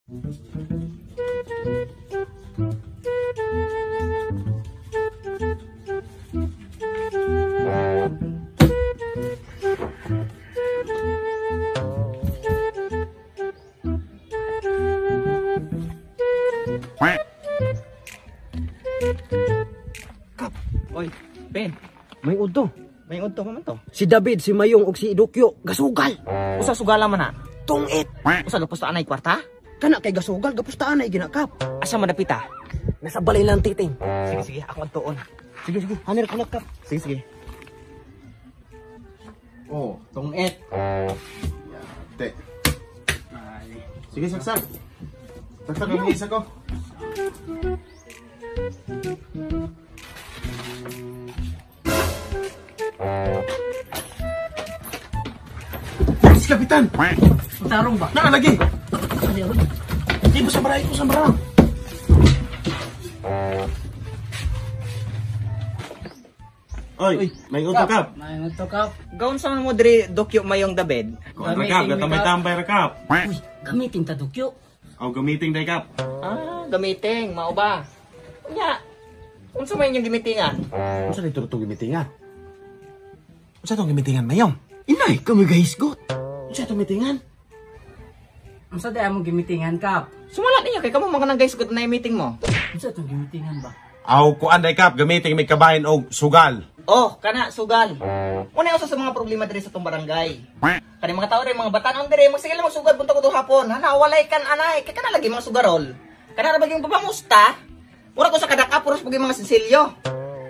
Kap. Oy, Ben. May udto. May udto pa man to. Si David, si Mayong ug si Idukyo gasugal. Usa sugala man na. Tungit. Usa gapustaan ay kwarta? Kana kay gasugal gapustaan ay ginakap. Asa man dapita? Nasa balay lang titing. Sige sige, ako adtuon. Sige sige, hanir ko kap. Sige sige. Oh, tungit. Yate. Sige, saksak. Saksak ang isa ko. Si Kapitan! Tarong ba? Naa lagi! Di ba sa baray ko sa barang? Oy, may uto kap. May uto kap. Gaon sa man mo diri Dokyo Mayong David. Kuan ra kap, gatambay-tambay ra kap. Uy, gamitin ta Dokyo. Aw gamiting day kap. Ah, gamiting, mao ba? Unya, unsa may inyong gimitingan? Unsa dito to gimitingan? Unsa tong gimitingan Mayong? Inay, kami gahisgot. Unsa tong gimitingan? Unsa day among gimitingan kap? Sumala ninyo kay kamo mga nang gahisgot na meeting mo. Unsa tong gimitingan ba? Aw kuan day kap, gamiting may kabahin og sugal. Oh, kana sugal. Una usa sa mga problema diri sa tong barangay. Kani mga tao diri, mga batanon diri, magsige lang magsugal bunta ko hapon. Hana walay kan anay, kay kana lagi mga sugarol. Kana ra baging papamusta. Mura ko sa kadaka puros pag mga sinsilyo.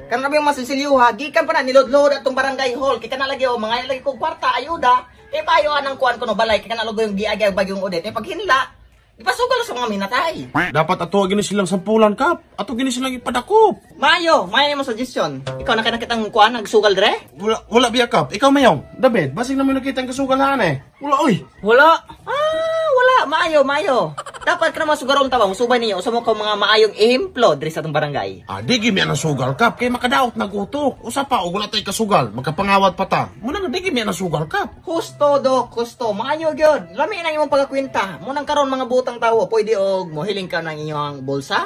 Kana ra mga sinsilyo ha, gikan pa na nilodlod atong barangay hall. Kay kana lagi oh, mga lagi kog kwarta ayuda. Kay payo anang kuan ko no balay, kay kana lagi yung giagay bagyong udet. Kay paghinla, ipasugal sa mga minatay. Dapat ato gini silang sampulan kap. Ato gini silang ipadakop. Mayo, mayo mo suggestion. Ikaw na kay nakitang kuan nagsugal dre? Wala, wala biya kap. Ikaw Mayong. David, basig naman nakita ang kasugalan eh. Wala oy. Wala. Ah, wala, maayo, maayo. Dapat ka naman sugarol ta ba, musubay ninyo usa mo ka mga maayong ehemplo diri sa atong barangay. Ah, di gimi ang sugal kap kay makadaot nagutok. Usa pa og wala tay kasugal, magkapangawat pa ta. Muna nga di gimi ang sugal kap. Husto dok, husto, maayo gyud. Lami na imong pagakwenta. Munang karon mga butang tawo, pwede og mohiling ka ng inyong bulsa?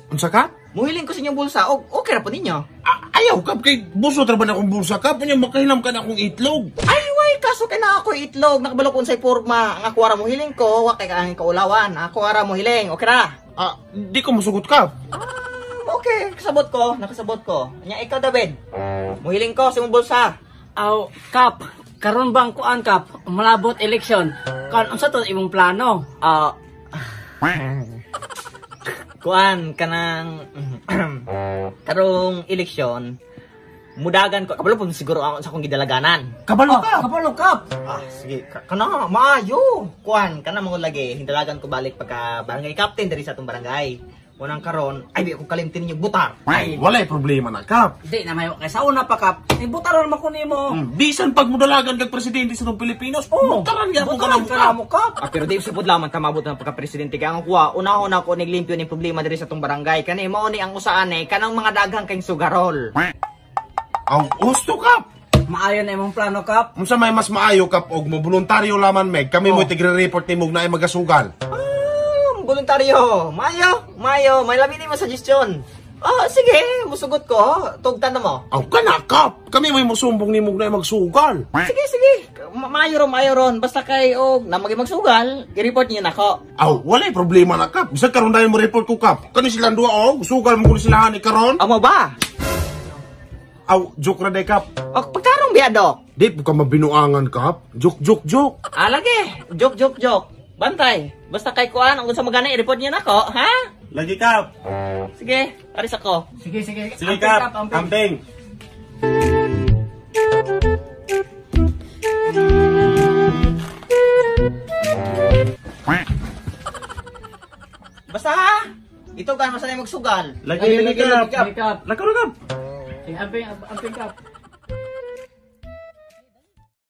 Unsa ka? Muhiling ko sa inyong bulsa og okay ra po ninyo. Ah, ayaw kap kay busot ra ba na akong bulsa kap? Unya makahilam ka na akong itlog. Ay, way, kaso kay na ako itlog, nakabalo ko unsay porma. Ang ako ara mohiling ko, wa kay ang kaulawan. Ako ara mohiling, okay ra? Ah, di ko musugot kap. Ah, okay, kasabot ko, nakasabot ko. Nya ikaw David. Mohiling ko sa imong bulsa. Aw, kap. Karon bang kuan kap, malabot election. Kan unsa to imong plano? Ah. Kuan kanang karong eleksyon mudagan ko kabalo po siguro ako sa akong gidalaganan. Kabalo kap. Kabalo kap. Ah, sige, kana maayo. Kuan kana mo lagi hindalagan ko balik pagka barangay captain diri sa atong barangay. Unang karon, ay di ako kalimtin ninyo butar. Ay, walay problema na kap. Di na mayo kay sa una pa kap. Ibutaron man ko nimo. Bisan pag mudalagan kag presidente sa tong Pilipinas, oh, butaran gyapon ka Butaran na ka na mo kap. Ah, pero di supod lamang tamabot ng pagka-presidente kay ang kuha, una-una ko niglimpyo ning problema diri sa atong barangay. Kani mao ni ang usaan eh kanang mga daghang kay sugarol. Aw, husto kap. Maayo na imong plano kap. Unsa may mas maayo kap og mo voluntaryo laman meg, kami mo tigre-report nimo na ay magasugal. Ah, voluntaryo. Maayo, maayo, may labi nimo suggestion. Ah, sige, musugot ko. Tugtan na mo. Aw kana kap, kami mo'y musumbong nimo na ay magsugal. Sige, sige. Maayo ron, maayo ron. Basta kay og na magi magsugal, i-report niyo nako. Aw, walay problema na kap. Bisan karon dayon mo report ko kap. Kani silang duha og sugal mo kun sila hani karon. Amo ba? Aw, joke ra day kap. O, pagtarong biya, dok. Di po ka mabinuangan kap. Joke, joke, joke. Ah, lagi. Joke, joke, joke. Bantay. Basta kay kuan, ang sa magana, i-report niyo nako, ha? Lagi kap. Sige, aris ako. Sige, sige. Sige Amping, kap, amping. amping. Basta ha? Ito gan, basta na magsugal. Lagi, lagi kap. Sige kap. Lagi kap. Sige, amping, amping kap.